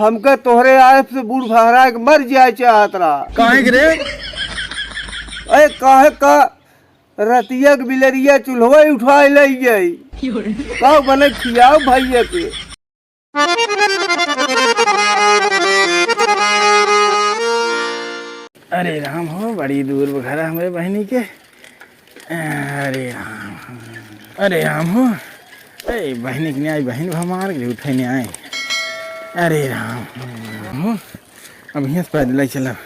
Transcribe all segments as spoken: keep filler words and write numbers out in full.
हमका तोहरे आए से बूढ़ भहरा के मर जाए चाहत रहा। काहे के रे? अरे काहे का रतिया के बिलरिया चूल्हवा ही उठाए ले जाई। का बने खियाओ भैया के। अरे राम हो, बड़ी दूर बा घर हमरे बहिनी के। अरे राम, अरे राम हो, ए बहिनी के न्याय, बहिन हमार के उठे न्याय। अरे राम हो, अब हियाँ से पैदल ही चलब,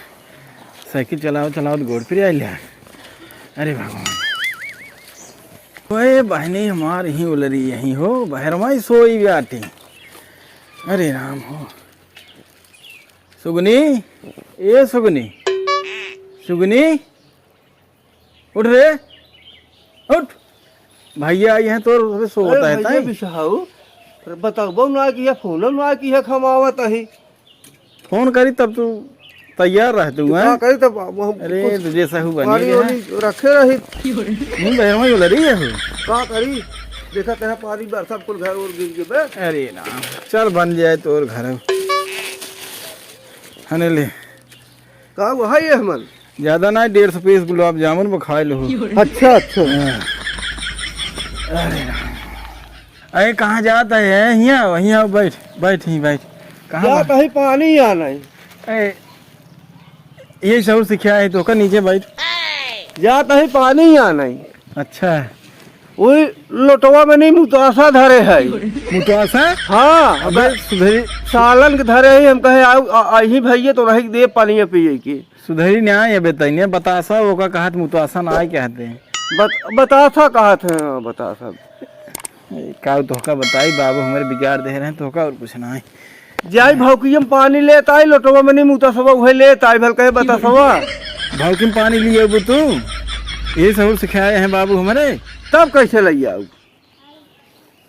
साइकिल चलाओ चलाओ तो गोड़ पिराइल है। अरे भगवान, ओए बहिनी हमार यहीं उलरी यहीं हो, बहरवा ही सोई बाटी। अरे राम हो, सुगनी, ए सुगनी, सुगनी, उठ रे, उठ। भैया आई हैं तोर, अबे सोवत अरे है भैया ताई। बिसहाऊ, अरे बताबो ना कि ये फोन ना कि ये खमावत अही। फोन करी तब तू तैयार रह तू, तू हैं? का करी तब हम अरे कुछ तुझे सहू बनी पानी रहा। वानी रखे रही। नहीं बहरवा ही उलरी है हो। का करी? देखा तेरा पानी बरसा कुल घर और गिर गए बे। अरे ना, चल बन जाए तोर घर। हने ले। का वो है ये हमन? ज्यादा ना, डेढ़ सौ पीस गुलाब जामुन बा, खाए लो। अच्छा, अच्छा। हाँ। अरे राम। अरे, कहाँ जात है? हियाँ, हियाँ बैठ, बैठ, ही बैठ। कहाँ जात बा? है पानी आना है। अरे, ये सहूर सिखाए है तो का नीचे बैठ। जात है पानी आना है। अच्छा। वही लोटवा में नहीं मुतासा धरे है। मुतासा? हाँ। अबे सुधरी। सालन के धरे है, हम कहे, "आओ, आ, आ, ही भैया तो रही दे पानी पिए के।" सुधरी न्याय है बेतैने, बतासा ओका कहत, मुतासा ना आए कहते हैं। बत-, बतासा कहत हैं, हाँ, बतासा। ए, का तोहका बताई, बाबू हमरे बिगाड़ दे रहे हैं, तोहका और कुछ ना है। जाई भौकी में पानी लेत आई, लोटवा में नहीं मुतासवा उहे लेत आई, भल कहे बतासवा। भौकी में पानी लिए अबू तू, यही सहूर सिखाए हैं बाबू हमरे। तब कैसे लई आऊ?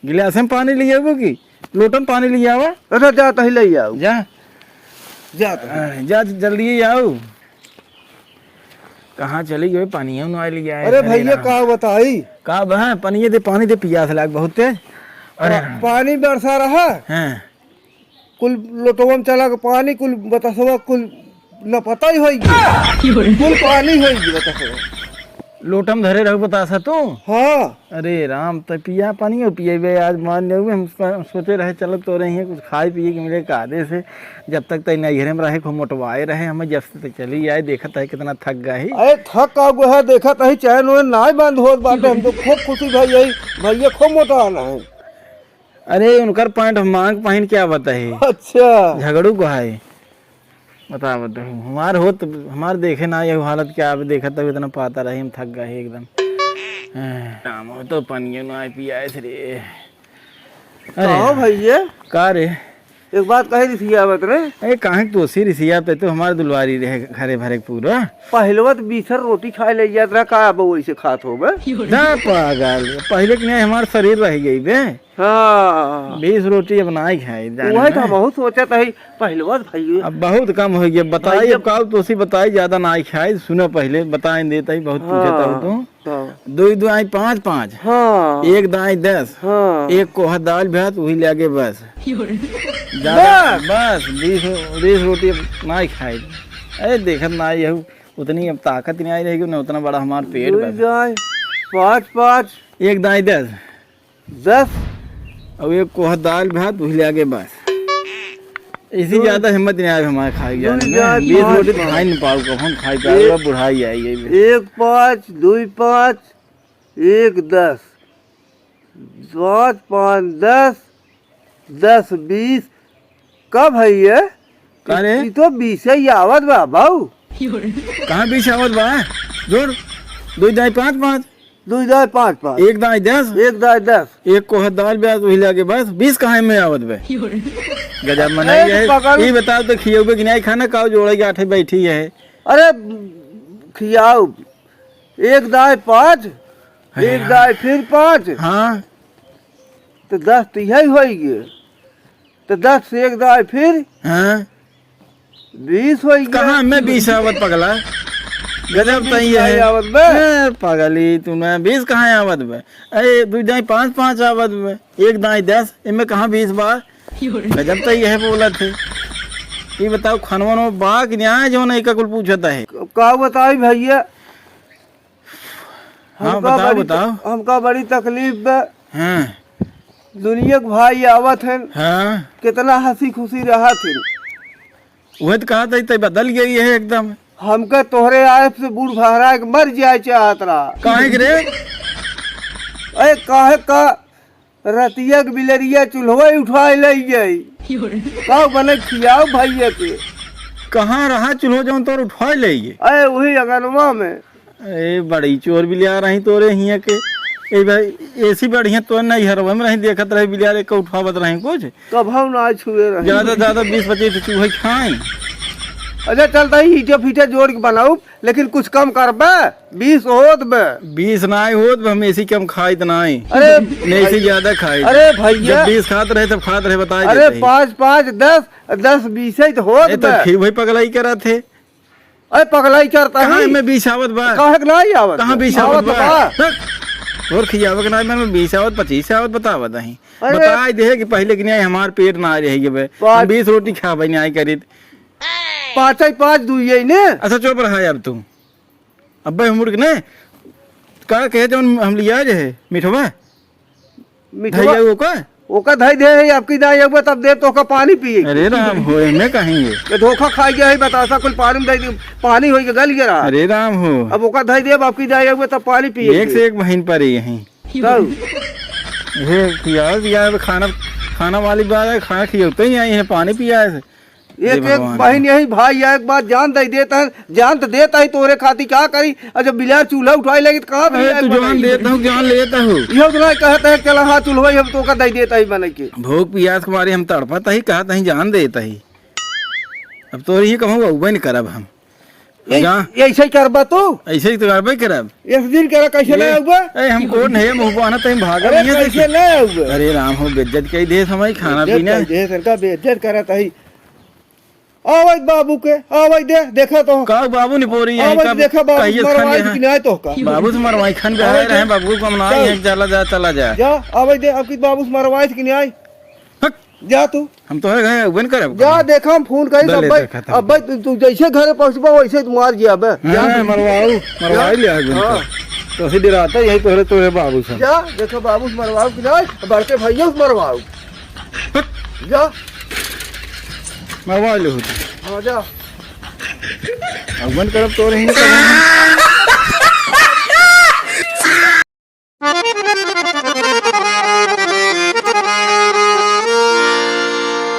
गिलास में पानी लिए अबू की लोटम पानी लिए आवा। अच्छा, जा तही लई आऊ। जा। जा तही। अरे, जा जल्दी आओ। कहाँ चली गई? पानी ही ना लिया है। अरे अरे भैया, राम। का बताई? का बा? पानी दे, पानी दे, पियास लाग बहुत है। अरे पा-, राम। पानी बरसा रहा। हाँ। कुल लोटवा में चला के पानी, कुल बतासवा, कुल न पता ही होई गई। कुल पानी होई गई बतासवा। लोटम धरे रहू बतासा तू? हाँ। अरे राम, त पिया पानी हो पियबे। आज मान लेबे, हम स-, सोचे रहे चलो तोरे हियाँ कुछ खाए पिए के मिले कादे से। जब तक तई नैहरे में रहे, खूब मोटवाए रहे, हमें जब से तक चली आए, देखत है कितना थक गए ही। अरे थक का गो है, देखत है चैन वैन नाय बंद होत बाटे, हम तो खूब खुशी भई यही, भैया खूब मोटा आना है। अरे उनकर पैंट मांग पहिन के आवत है। अच्छा। झगड़ू को है। बतावत हूँ, हमार होत, हमार देखे ना ये हालत क्या, अब देखत तब इतना पाता रही, हम थक गए एकदम। हाँ, राम हो तो पनियो ना पियाए से रे। अरे कहो यार। भैया। का रे? एक बात कहे रिसियावत रे। अरे काहे तू सी रिसियात है, तो हमार दुलवारी रहे घरे भरे पूरा। पहलवा तो बीसर रोटी खाए ले जात रहा, का अब वैसे खात हो बे? ना पागल, पहले के नहीं हमार शरीर रह गई बे। हाँ। बीस रोटी अब ना ही खाई, जाने वही तो में। हमहू सोचत हई, पहलवा तो भई अब बहुत कम हो गया, बताई भैया। अब का तोसी बताई, ज्यादा ना ही खाई, सुनो पहिले, बताई देत हई, बहुत पूछत हऊ हाँ, तू। हाँ। दुई दुई पाँच पाँच। हाँ। एक दाई दस। हाँ। एक कोहा दाल भात, वही लागे बस। ज्यादा बस? बस, बीस, बीस रोटी अब ना ही खाई। अरे देखत ना ही हऊ, उतनी अब ताकत नहीं आई रहेगी, ना उतना बड़ा हमार पेट दुई बस। दाई पाँच पाँच। एक दाई दस। दस। अब एक कोहा दाल भात, वही लागे बस। इसी दो। ज्यादा हिम्मत नहीं आए हमारे खाए दो जाने में। हजार बीस पाँच रोटी पाँच। खाई नहीं पाऊ, कब हम खाई पाऊ, एक, अब बुढ़ाई आई गई बे। एक पाँच, दुई पाँच, एक दस, पाँच पाँच दस, दस बीस, कब है ये? का रे? ई तो बीस ही आवत बा, बाऊ। कहाँ बीस आवत बा? जोड़, दुई दाई पाँच पाँच। दुई दाई पाँच पाँच। एक दाई दस। एक दाई दस। एक कोहा दाल भात, वही लागे बस, बीस कहाँ में आवत बे? गजब ए, मनाई है। पकड़। ई बताओ तो खियौबे कि नहीं खाना, काऊ जोड़े के आठे बैठी है? अरे, खियाओ। एक दाई पाँच, अरे एक यार। दाई फिर पाँच। हाँ। तो दस तो यही होई गए। तो दस से एक दाई फिर हाँ। बीस होई गए। कहाँ में बीस आवत पगला? गजब बीस तई है। नहीं आवत बे। ए, पगली तू ना, बीस कहाँ आवत बे? अरे, दुई दाई पाँच पाँच आवत बे, एक दाई दस, इनमें कहाँ बीस बा? गजब तई है बोलत है। ई बताओ, खनवा नवा बा कि नाहीं, जौन एका कुल पूछत है? का बताई भइया? हाँ, हमका बताओ, बड़ी त-, बताओ। हमका बड़ी तकलीफ बा। हाँ। दुनिया के भाई आवत हैं, हाँ। कितना हँसी खुसी रहत हैं। उहे त कहत है, तै बदल गई है एकदम। हमका तोहरे आए से बूढ़ भहरा के मर जाए चाहत रहा। काहे के रे? अरे काहे का रतिया के बिलरिया चूल्हवा ही उठाए ले गई। का बने खियाओ भइया के। कहाँ रहा चूल्हो जौन तोर उठाए ले गए? अरे वही अंगनवा में। ए, बड़ी चोर बिलिया रही तोरे हियाँ के। ए भाई, एसी बढ़िया तो नहीं हरवे में रही, देखत रही बिलिया रे, के उठावत रही कुछ। कभौ ना छुए रही। ज्यादा, ज्यादा बीस पच्चीस चूहे खाई। अच्छा, चलता ही ईटे फीटे जोड़ के बनाऊ, लेकिन कुछ कम करबे, बीस होत बे। बीस नाई होत बे, हम एसी कम खाइत नाई। अरे ने एसी भाई। ज्यादा खाई। अरे भइया। जब बीस खात रहे, तब खात रहे, बताई अरे देते ही। पाँच, पाँच, दस, दस, बीस ही तो होत ए, तो बे। खी भाई पगलाई करत है। अरे पगलाई करता कहाँ ही। में बीस आवत बा? काहे के नाई आवत कहाँ बा? बीस आवत आवत बा? बा। हट। और खियावे के नाई में बीस आवत, पच्चीस आवत बतावत ही। अरे। बताई दे कि पहले के नाई हमार पेट ना रह गए बे। पाँच हम बीस रोटी खाबे नाई करीत। पाँच ही पाँच दुई यही ने। अच्छा चुप रहा अब तू। अब्बे हम मुड़ के ने का कहे जौन हम लिया जे है मिठवा? मिठवा? धइया ओका? ओका धइ दे है, अबकी दाई अबे तब दे तो ओका पानी पिए। अरे राम हो, एमे कहीं है। ये धोखा खाई गया है, बतासा कुल पानी में दे दी, पानी होई के गल गया रहा। अरे राम हो। अब ओका धइ दे, अबकी दाई अबे तब पानी पिए एक के। से एक बहिन पर ही है। तब? ये खियाओ, खियाओ, खाना, खाना वाली बात है, खाना खियाते ही आई है, पानी पिया है। एक, हे एक भगवान। बहिन यही भाई, एक बात जान दे देता है, जान तो देता ही तोरे खातिर का करी, और जब बिलार चूल्हा उठाए लगी तो कहाँ अरे, बिलार तू जान बनाई? देता हूँ, जान लेता हूँ। इहो तो ना कहता है, चला हाँ, चूल्हा ही हम तो का दे देता ही बने के। भूख पियास के मारे हम तड़पत ही, कहत ही, जान देता ही। अब तो ये कहूँ, उबे नहीं करब हम। ये, जा। ये ऐसे ही करबा तू? ऐसे ही तो करबे करब। एक दिन करा, कैसे ए, ना आउबे? ए, हम कौन है, मुँह बहाना, तहीं भागल अरे, नहीं है, कैसे देखी। ना आउबे? अरे राम हो, बेइज्जत कई दे समय खाना बेइज्जत पीना। कई दे, तनका बेइज्जत करत ही। आवै बाबू के, आवै दे, देखा तो। का बाबू ने बोरी है, आवै कब देखा बाबू कहिए मरवाई खाने कि हैं? नहीं तो का? बाबू से मरवाई खान आवै बहाए दे। रहे, बाबू को हम ना चल। है, चला जा, चला जा। जा, आवै दे, अब की बाबू से मरवाई कि नहीं आई? हट। जा तू। हम तोहरे घरे अउबे न करब। जा, देखा, हम फोन करी, ले, ले, अब्बे, देखा था। अब्बे, तू, तू जैसे घरे पहुँचबा, वैसे तू मार जिया, अब्बे। जा हाँ, तू। मरवाऊ, मरवाई जा। ले आगुन हाँ। का। तो ऐसे डराता यही तोहरे, तोहरे बाबू से। जा, देखा, बाबू से मरवाऊ कि नहीं, बड़के भैया से मरवाऊ। हट। जा। मरवा ले होती। हाँ, जा। अउबे न करब तोहरे ही न करब।